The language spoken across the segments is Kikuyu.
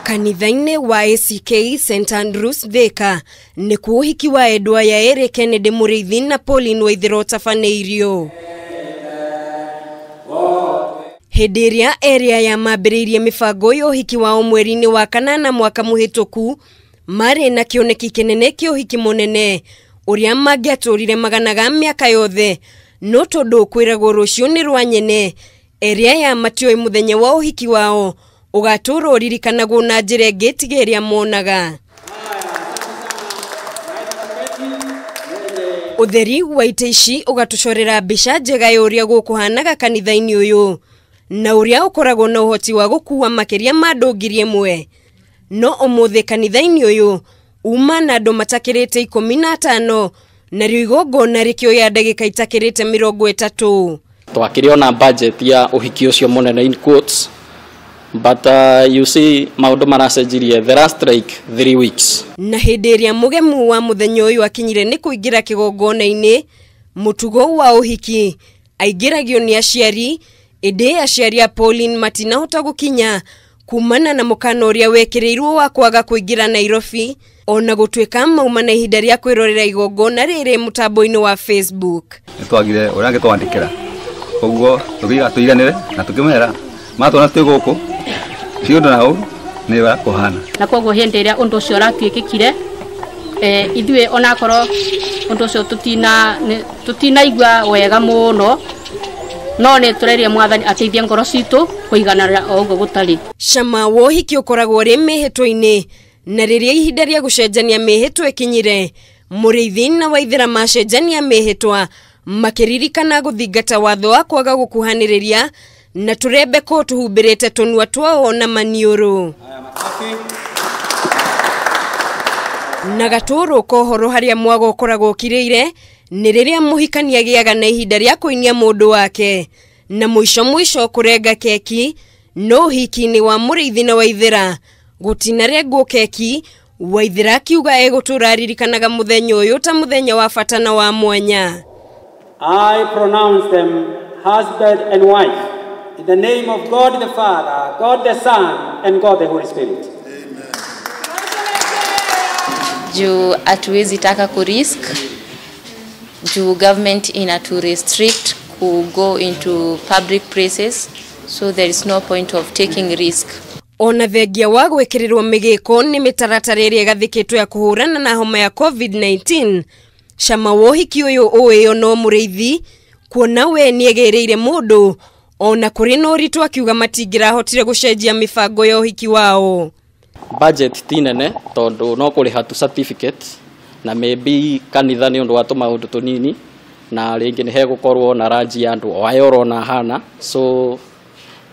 Kanitha-inĩ wa ACK St Andrews Thika nĩkuo ũhiki wa endwa ya erĩ Kennedy Mũrĩithi na Pauline Waithera ũtabanĩirio. Hĩndĩ ĩrĩa erĩ aya mambĩrĩirie mĩbango ya ũhiki wao mweri-inĩ wa kanana mwaka mũhĩtũku, marĩ na kĩoneki kĩnene kĩa ũhiki mũnene ũrĩa mangĩatũrire magana ga mĩaka yothe, no tondũ kwĩragwo rũciũ nĩ rwa nyene, erĩ aya matioĩ mũthenya wa ũhiki wao ũgatũũra ũririkanagwo na njĩra ĩngĩ tiga ĩrĩa monaga. Ũtheri wa itĩ ici ũgatũcorera mbica njega ya ũrĩa gũkũhanaga kanitha-inĩ ũyũ na ũrĩa ũkoragwo na ũhoti wa gũkuua makĩria ma andũ 1,000. No ũmũthĩ kanitha-inĩ ũyũ uma na andũ matakĩrĩte 15 narĩo igongona rĩkĩoya ndagĩka itakĩrĩte 30. Twakĩrĩ ona budget ya ũhiki ũcio mũnene in quotes, but you see maũndũ maracenjirie the last like 3 weeks. Na hĩndĩ ĩrĩa mũgemu wa mũthenya ũyũ akinyire nĩ kũingĩra kĩgongona-inĩ, mũtugo wa ũhiki aingĩragio nĩ aciari, ĩndĩ aciari a Pauline matinahota gũkinya kumana na mũkana ũrĩa wekĩrĩirwo wa kwaga kũingĩra Nairobi, ona gũtuĩka mauma na ihinda rĩa kwĩrorera igongona rĩrĩ mũtambo-inĩ wa Facebook. Nĩtwagire ũrĩa angĩtwandĩkĩra, koguo tũkĩiga tũiganĩre na tũkĩmera matwona twĩ gũkũ ti ũndũ na ũũ nĩ ũrĩa kũhana. Na koguo hĩndĩ ĩrĩa ũndũ ũcio ũratuĩkĩkire, ithuĩ onakorwo ũndũ ũcio tũtinaigua wega mũno, no nĩ tũreria Mwathani ateithie ngoro citũ kũigananĩra o ũguo gũtarĩ. Cama wa ũhiki ũkoragwo ũrĩ mĩhĩtwa-inĩ, na rĩrĩa ihinda rĩa gũcenjania mĩhĩtwa ĩkinyire, Mũrĩithi na Waithera macenjania mĩhĩtwa makĩririkana gũthingata watho wa kwaga gũkuhanĩrĩria na tũrembeko tũhumbĩrĩte tũnua twao na maniũrũ. Na gatũrũ kohoro harĩa mwago ũkoragwo ũkirĩire nĩ rĩrĩa mũhikania agĩaga na ihinda rĩa kũinia mũndũ wake na mũico mũico kũrenga keki. No ũhiki-inĩ wa Mũrĩithi na Waithera gũtinarengwo keki, Waithera akiuga egũtũra aririkanaga mũthenya ũyũ ta mũthenya wa bata na wa mwanya. I pronounce them husband and wife in the name of God the Father, God the Son, and God the Holy Spirit. Juu hatuwezi taka ku risk, juu government inatu restrict ku go into public places, so there is no point of taking risk. Ona thengia wa gwĩkĩrĩrwo mĩgĩko nĩ mĩtaratara ĩrĩa ĩgathĩkĩtwo ya kũhũrana na homa ya COVID-19, cama wa ũhiki ũyũ ũĩyo no Mũrĩithi kuona we nĩegĩrĩire mũndũ ona kũrĩ na ũritũ, akiuga matingĩrahotire gũcenjia mĩbango ya ũhiki wao. Budget ti nene tondũ no kũrĩha tu certificate na maybe kanitha nĩ ũndũ wa tũmaũndũ tũnini, na rĩngĩ nĩ hegũkorwo na ranji ya andũ o aya ũrona hana, so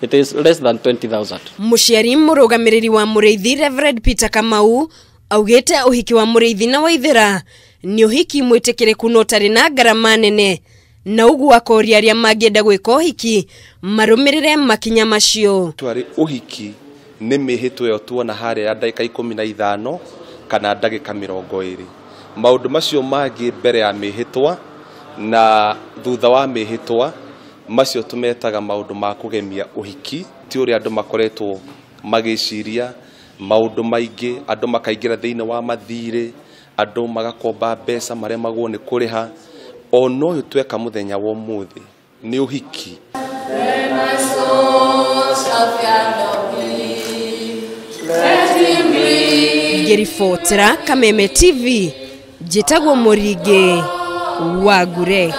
it is less than 20,000. Mũciari mũrũgamĩrĩri wa Mũrĩithi Reverend Peter Kamau augĩte ũhiki wa Mũrĩithi na Waithera nĩ ũhiki mwĩtĩkĩrĩku na ũtarĩ na ngarama nene, na ũguo akoria arĩa mangĩenda gwĩka ũhiki marũmĩrĩre makinya macio. Twarĩ ũhiki nĩ mĩhĩtwa ĩyo tuona harĩa ya ndagĩka 15 kana ndagĩka 20. Maũndũ macio mangĩ mbere ya mĩhĩtwa na thutha wa mĩhĩtwa macio tũmetaga maũndũ ma kũgemia ũhiki, ti ũrĩa andũ makoretwo magĩciria maũndũ maingĩ, andũ makaingĩra thĩinĩ wa mathirĩ, andũ magakomba mbeca maremagwo nĩ kũrĩha. Ona ũyũ tweka mũthenya wa ũmũthĩ nĩ ũhiki. Ngĩribotera Kameme TV, njĩtagwo Mũringĩ wa Ngure.